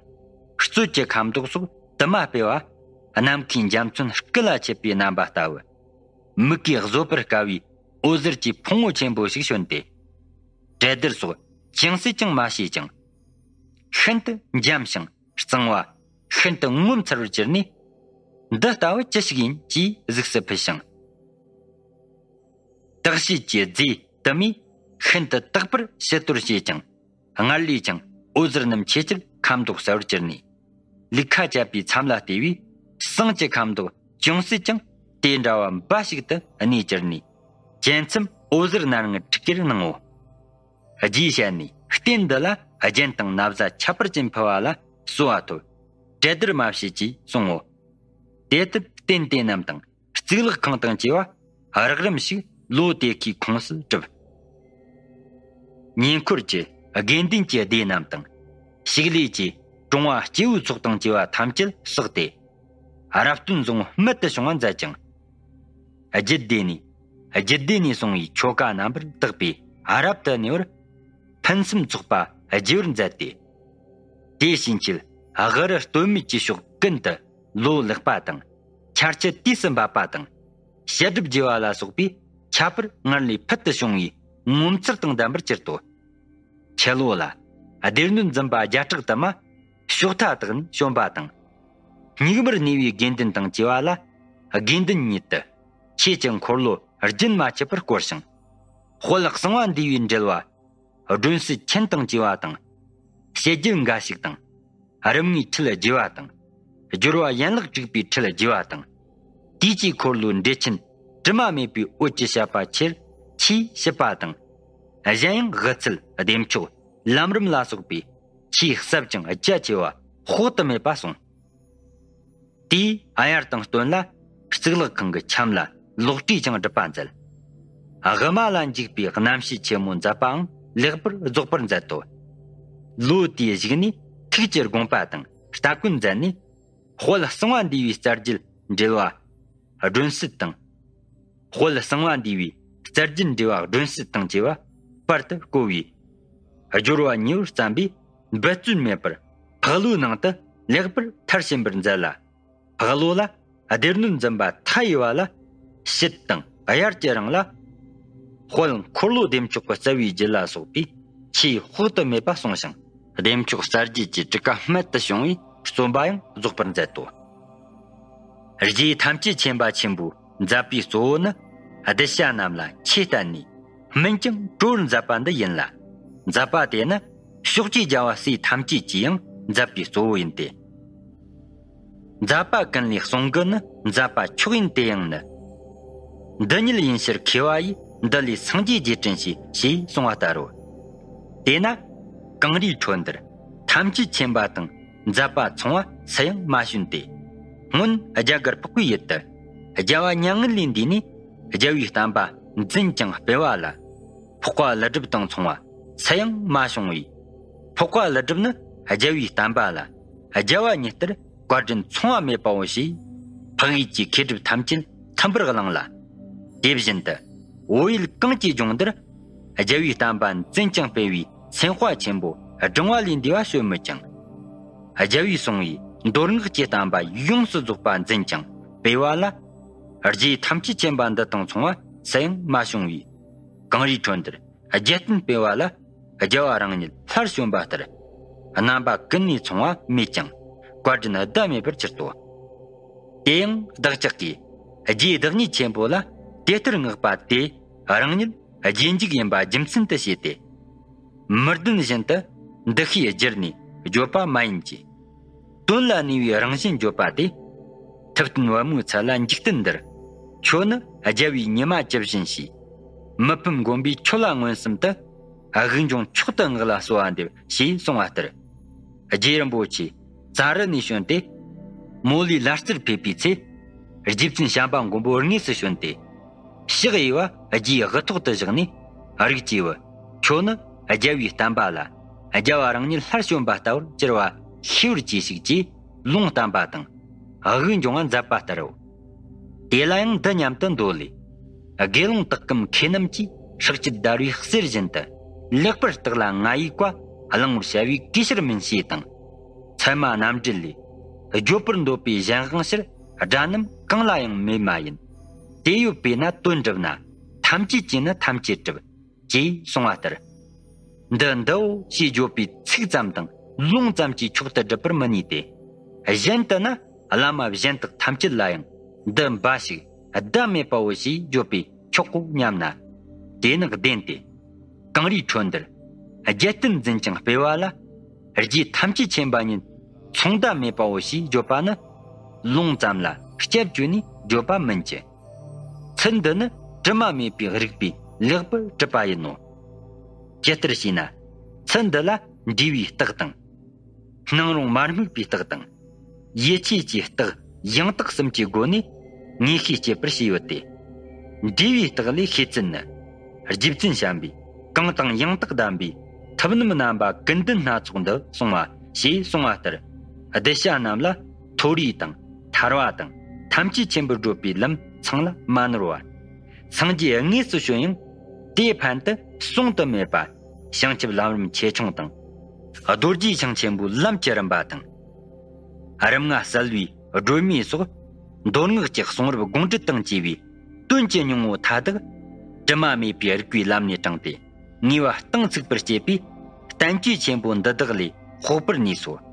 གཙོད་ཀྱི་ཁ་མདོག་སོགས་དུ་མ་སྤེལ་བ། ནམ་མཁའི་འཇའ་ཚོན་སྐུ་ལ་མཆེད་པའི་རྣམ་པ་ལྟ་བུ། མིག་གིས་བཟོད་པར་དཀའ་བའི་འོད་ཟེར་གྱི་ཕུང་པོ་ཆེན་པོ་ཞིག་བྱོན་ཏེ། གྲལ་བརྡར་སོགས་ཅུང་ཟད་ཀྱང་མ་བྱས་ཀྱང་། ཤིན་ཏུ་འཇམ་ཞིང་གཙང་བ། ཤིན་ཏུ་ངོ་མཚར་བར་གྱུར་ནས། འདི་ལྟ་བུ་ཅི་ཞིག་ཡིན་ཅེས་གཟིགས་སུ་ཕུལ་ཞིང་། དག་བྱེད་ཀྱི་རྫས་དུ་མས་ཤིན་ཏུ་དག་པར་ཕྱི་དོར་བྱས་ཀྱང་། སྔར་ལས་ཀྱང་འོད་ཟེར་རྣམས་ཆེས་ཆེར་ཁ་མདོག་གསལ་བར་གྱུར་ནས། ལུགས་ཁ་བཅད་པའི་མཚམས་ལ་ལྟོས་པས་ཟངས་ཀྱི་ཁ་མདོག་ཅུང་ཟད་ཀྱང་དེ་འདྲ་བ་འབའ་ཞིག་ཏུ་གནས་གྱུར་ནས། གྱེས་མཚམས་འོད་ཟེར་སྣ་ལྔའི་ཁྲི་ཁར་སྣང་ངོ་། རྗེས་བཤད་ནས་རྟེན་འདི་ལ་རྒྱན་དང་ན་བཟའ་ཁྱད་པར་ཅན་ཕུལ་བ་ལ་གསོལ་བ་ཐོབ། གྲལ་བརྡར་མ་བྱེད་ཅེས་གསུང་ངོ་། དེ་ལྟར་རྟེན་དེ་རྣམས་དང་གཙུག་ལག་ཁང་དང་བཅས་པ་རགས་རིམ་ཞིག་ལོ་དེ་ཁའི་ཁོངས་སུ་གྲུབ། ཉེ་འཁོར་གྱི་དགེ་འདུན་གྱི་སྡེ་རྣམས་དང་། ཕྱུགས་ལས་ཀྱི་གྲོང་བ་སྐྱེ་བོའི་ཚོགས་དང་བཅས་པ་ཐམས་ཅད་བསགས་ཏེ། རབ་སྟོན་བཟང་པོ་རྨད་དུ་བྱུང་བ་མཛད་ཅིང་། རྒྱུད་སྡེ་ནས་རྒྱུད་སྡེ་ནས་གསུངས་པའི་ཆོ་ག་རྣམ་པར་དག་པས་རབ་ཏུ་གནས་པར་ཕུན་སུམ་ཚོགས་པ་རྒྱས་པར་མཛད་དེ། དེའི་ཕྱིན་ཆད་གུ་རུ་སྟོད་སྨད་ཀྱི་ཕྱོགས་ཀུན་ཏུ་ལོ་ལེགས་པ་དང་ ཆར་ཆུ་དུས་སུ་འབབ་པ་དང་། བཤད་སྒྲུབ་རྒྱས་པ་ལ་སོགས་པའི་ཁྱད་པར་སྔར་ལས་ཕུལ་དུ་བྱུང་བའི་ངོ་མཚར་དང་ལྡན་པར་གྱུར་ཏོ། ཁྱི་ལོ་ལ་སྡེ་སྣོད་འཛིན་པ་བརྒྱ་ཕྲག་དུ་མ་ཕྱོགས་མཐའ་དག་ནས་བྱོན་པ་དང་། སྙིགས་མར་གནས་པའི་དགེ་འདུན་དང་བཅས་པ་ལ་དགེ་འདུན་ཉིད་དུ་ཆོས་ཀྱི་འཁོར་ལོ་རྒྱུན་མ་ཆད་པར་བསྐོར་ཞིང་། དཔལ་གསང་བ་འདུས་པའི་འགྲེལ་བ་སྒྲོན་གསལ་མཁྱེན་དང་བཅས་པ་དང་། བཤད་རྒྱུད་འགའ་ཞིག་དང་། རིམ་ལྔའི་ཁྲིད་རྒྱས་པ་དང་། སྦྱོར་བ་ཡན་ལག་དྲུག་པའི་ཁྲིད་རྒྱས་པ་དང་། དུས་ཀྱི་འཁོར་ལོའི་འགྲེལ་ཆེན་དྲི་མ་མེད་པའི་འོད་ཀྱི་བཤད་པ་ཆེར་ཆེས་ཞིབ་པ་དང་། གཞན་ཡང་དབུ་ཚད་བདེ་མཆོག་ལམ་རིམ་ལ་སོགས་པའི་ཆེས་ཟབ་ཅིང་རྒྱ་ཆེ་བ་དཔག་ཏུ་མེད་པ་གསུངས། དེའི་དབྱར་དང་སྟོན་ལ་གཙུག་ལག་ཁང་གི་ཁྱམས་ལ་ལོག་སྤྲོས་ཀྱང་སྒྲུབ་པ་མཛད། དབུ་མ་ལ་འཇུག་པའི་རྣམ་བཤད་ཆེན་མོ་མཛད་པའང་ལེགས་པར་རྫོགས་པར་མཛད་དོ། ལོ་དེའི་གཞུག་ནས་ཐུགས་ཀྱི་དགོངས་པ་དང་སྟ་གོན་མཛད་ནས། དཔལ་གསང་བ་འདུས་པའི་རྩ་རྒྱུད་འགྲེལ་བ་སྒྲོན་གསལ་དང་། དཔལ་གསང་བ་འདུས་པའི་རྩ་རྒྱུད་འགྲེལ་བ་སྒྲོན་གསལ་དང་བཅས་པ་པར་དུ་བརྐོས་པའི་སྦྱོར་བ་ཉེ་བར་བརྩམས་པས་འབད་རྩོལ་མེད་པར་ཕག་ལོའི་ནང་དུ་ལེགས་པར་མཐར་ཕྱིན་པར་མཛད་ལ། ཕག་ལོ་ལ་སྡེ་སྣོད་འཛིན་པ་མཐའ་ཡས་པ་ལ་ཕྱེད་དང་དབྱར་གྱི་རིང་ལ། དཔལ་འཁོར་ལོ་བདེ་མཆོག་གི་རྩ་བའི་རྒྱུད་ལ་སོགས་པའི་ཆོས་དཔག་ཏུ་མེད་པ་གསུངས་ཤིང་། བདེ་མཆོག་རྩ་རྒྱུད་ཀྱི་གྲུ་ཁ་རྨད་དུ་བྱུང་བའི་རྩོམ་པ་ཡང་རྫོགས་པར་མཛད་དོ། རྗེ་ཐམས་ཅད་མཁྱེན་པ་ཆེན་པོའི་མཛད་པའི་གཙོ་བོ་ནི། གདུལ་བྱ་རྣམས་ལ་ཆོས་བསྟན་ནས་སྨིན་ཅིང་གྲོལ་བར་མཛད་པ་འདི་ཡིན་ལ། མཛད་པ་དེ་ནི་ཕྱོགས་བཅུའི་རྒྱལ་བ་སྲས་ཐམས་ཅད་ཀྱིས་ཡང་མཛད་པའི་གཙོ་བོ་ཡིན་ཏེ། མཛད་པ་ཀུན་ལས་གསུང་གི་ནི། མཛད་པ་མཆོག་ཡིན་དེ་ཡང་ནི། འདི་ཉིད་ཡིན་ཕྱིར་མཁས་པ་ཡིས། འདི་ལས་སངས་རྒྱས་རྗེས་དྲན་བྱས། ཞེས་གསུངས་པ་ལྟར་རོ། དེས་ན་གངས་རིའི་ཁྲོད་འདིར་ཐམས་ཅད་མཁྱེན་པ་དང་མཛད་པ་མཚུངས་པ་སུ་ཡང་མ་བྱོན་ཏེ། སྔོན་རྒྱ་གར་འཕགས་པའི་ཡུལ་དུ་རྒྱལ་བ་མྱ་ངན་ལས་འདས་ནས། རྒྱལ་བའི་བསྟན་པ་འཛིན་ཅིང་སྤེལ་བ་ལ། འཕགས་པ་ཀླུ་སྒྲུབ་དང་མཚུངས་པ་སུ་ཡང་མ་བྱུང་བས། འཕགས་པ་ཀླུ་སྒྲུབ་ནི་རྒྱལ་བའི་བསྟན་པ་ལ་རྒྱལ་བ་ཉིད་ལྟར་བཀའ་དྲིན་མཚུངས་པ་མེད་པའོ་ཞེས། འཕགས་ཡུལ་གྱི་མཁས་གྲུབ་ཐམས་ཅད་མཐུན་པར་བླངས་ལ། དེ་བཞིན་དུ་བོད་ཡུལ་གངས་ཀྱི་ལྗོངས་འདིར་རྒྱལ་བའི་བསྟན་པ་འཛིན་ཅིང་སྤེལ་བའི་སེམས་དཔའ་ཆེན་པོ་བགྲང་བ་ལས་འདས་པ་བྱོན་མོད་ཀྱང་། རྒྱལ་བས་གསུངས་པའི་མདོ་སྔགས་ཀྱི་བསྟན་པ་ཡོངས་སུ་རྫོགས་པ་འཛིན་ཅིང་སྤེལ་བ་ལ། རྗེ་ཐམས་ཅད་མཁྱེན་པ་འདི་དང་མཚུངས་པ་སུ་ཡང་མ་བྱུང་བས། གངས་རིའི་ཁྲོད་འདིར་རྒྱལ་བསྟན་སྤེལ་བ་ལ་རྒྱལ་བ་རང་ཉིད་སླར་བྱོན་པ་ལྟར། རྣམ་པ་ཀུན་ནས་མཚུངས་པ་མེད་ཀྱང་བཀའ་དྲིན་ཟླ་མེད་པར་གྱུར་ཏོ། དེ་ཡང་བདག་ཅག་གིས་རྗེ་བདག་ཉིད་ཆེན་པོ་ལ་དེ་ལྟར་བསྔགས་པ་དེ་རང་ཉིད་རྗེས་འཇུག་ཡིན་པ་རྒྱུ་མཚན་དུ་བྱས་ཏེ། མི་བདེན་བཞིན་དུ་འདུ་ཤེས་བསྒྱུར་ནས་བརྗོད་པ་མ་ཡིན་གྱི། དོན་ལ་གནས་པའི་རང་བཞིན་བརྗོད་པ་དེ། ཐུབ་བསྟན་པདྨོའི་ཚལ་ལ་འཇིག་རྟེན་འདིར། ཁྱོད་ནི་རྒྱལ་བའི་ཉི་མ་ཇི་བཞིན་ཞེས། མི་ཕམ་མགོན་པོས་ཁྱོད་ལ་མངོན་སུམ་དུ། དབུགས་འབྱུང་མཆོག་ཏུ་བསྔགས་ལ་གསོལ་བ་འདེབས་ཞེས་གསུངས་པ་ལྟར། རྗེ་རིན་པོ་ཆེ་ཙཱ་རི་ནས་བྱོན་ཏེ། མོའུ་ལའི་ལ་རྩེར་ཕེབས་པའི་ཚེ། རྗེ་བཙུན་བྱམས་པ་མགོན་པོ་དངོས་སུ་བྱོན་ཏེ། ཕྱག་གཡས་པ་རྗེའི་དབུ་ཐོག་ཏུ་བཞག་ནས། རིགས་ཀྱི་བུ། ཁྱོད་ནི་རྒྱལ་བའི་བསྟན་པ་ལ། རྒྱལ་བ་རང་ཉིད་སླར་བྱོན་པ་ལྟ་བུར་གྱུར་པ་ཤེས་པར་གྱིས་ཤིག་ཅེས་ལུང་བསྟན་པ་དང་། དབུགས་འབྱུང་བ་མཛད་པ་ལྟར་རོ། དེ་ལ་ཡང་འདི་སྙམ་དུ་འདོད་ལེ། དགེ་སློང་དག་གམ་མཁས་རྣམས་ཀྱིས། སྲེག་བཅད་བརྡར་བའི་གསེར་བཞིན་དུ། ལེགས་པར་བརྟག་ལ་ང་ཡི་བཀའ། བླང་བར་བྱ་བའི་གུས་ཕྱིར་མིན་ཞེས་དང་། ཚད་མ་རྣམ་འགྲེལ་ལས། བརྗོད་པར་འདོད་པའི་གཞན་དབང་ཕྱིར། སྒྲ་རྣམས་གང་ལ་ཡང་མེད་མ་ཡིན། དེ་ཡོད་པས་ན་དོན་གྲུབ་ན། ཐམས་ཅད་ཀྱིས་ནི་ཐམས་ཅད་གྲུབ། ཅེས་གསུངས་པ་ལྟར། འདི་འདིའོ་ཞེས་བརྗོད་པའི་ཚིག་ཙམ་དང་ལུང་ཙམ་གྱིས་མཆོག་ཏུ་སྒྲུབ་པར་མི་ནུས་ཏེ། གཞན་དུ་ན་བླ་མ་གཞན་དག་ཐམས་ཅད་ལ་ཡང་འདི་འབའ་ཞིག་ཟླ་མེད་པའོ་ཞེས་བརྗོད་པས་ཆོག་གོ་སྙམ་ན། དེ་ནི་བདེན་ཏེ། གངས་རིའི་ཁྲོད་འདིར་རྒྱལ་བསྟན་འཛིན་ཅིང་སྤེལ་བ་ལ། རྗེ་ཐམས་ཅད་མཁྱེན་པ་ཉིད་མཚུངས་ཟླ་མེད་པའོ་ཞེས་བརྗོད་པ་ནི། ལུང་ཙམ་ལ་སྐྱབས་བཅོལ་ནས་བརྗོད་པ་མིན་གྱི། ཚུལ་འདི་ནི་དྲི་མ་མེད་པའི་རིགས་པས་ལེགས་པར་གྲུབ་པ་ཡིན་ནོ། ཇི་ལྟར་ཞེ་ན། ཚུལ་འདི་ལ་འབྲས་བུའི་རྟགས་དང་། སྣང་རུང་མ་དམིགས་པའི་རྟགས་དང་། ཡིད་ཆེས་ཀྱི་རྟགས་ཡང་དག་གསུམ་གྱི་སྒོ་ནས་ངེས་ཤེས་སྐྱེད་པར་བྱས་ཡོད་དེ། འབྲས་བུའི་རྟགས་ལས་ཤེས་ཚུལ་ནི། རྗེ་བཙུན་བྱམས་པས་གང་དང་ཡང་དག་གདམས་པའི་ཐབས་རྣམ་རྣམ་པ་ཀུན་ལྡན་སྣ་ཚོགས་འདི་གསུངས་པ་ཞེས་གསུངས་པ་ལྟར། གདུལ་བྱ་རྣམས་ལ་མཐོ་རིས་དང་ཐར་པ་དང་ཐམས་ཅད་མཁྱེན་པར་བགྲོད་པའི་ལམ་ཚང་ལ་མ་ནོར་བ། སངས་རྒྱས་དངོས་སུ་བྱོན་ཡང་དེའི་ཕན་དུ་གསུང་དུ་མེད་པ། བྱང་ཆུབ་ལམ་རིམ་ཆེ་ཆུང་དང་། རྡོ་རྗེ་འཆང་ཆེན་པོའི་ལམ་གྱི་རིམ་པ་དང་། རིམ་ལྔ་གསལ་བའི་སྒྲོན་མེ་སོགས་ མདོ་སྔགས་ཀྱི་གསུང་རབ་དགོངས་འགྲེལ་དང་བཅས་པའི་དོན་གྱི་སྙིང་པོ་མཐའ་དག་དྲི་མ་མེད་པའི་རིགས་པའི་ལམ་ནས་དྲངས་ཏེ། ངེས་པ་གཏིང་ཚུགས་པར་བྱེད་པའི་བསྟན་བཅོས་ཆེན་པོ་འདི་དག་ལས་དཔོག་པར་ནུས་སོ།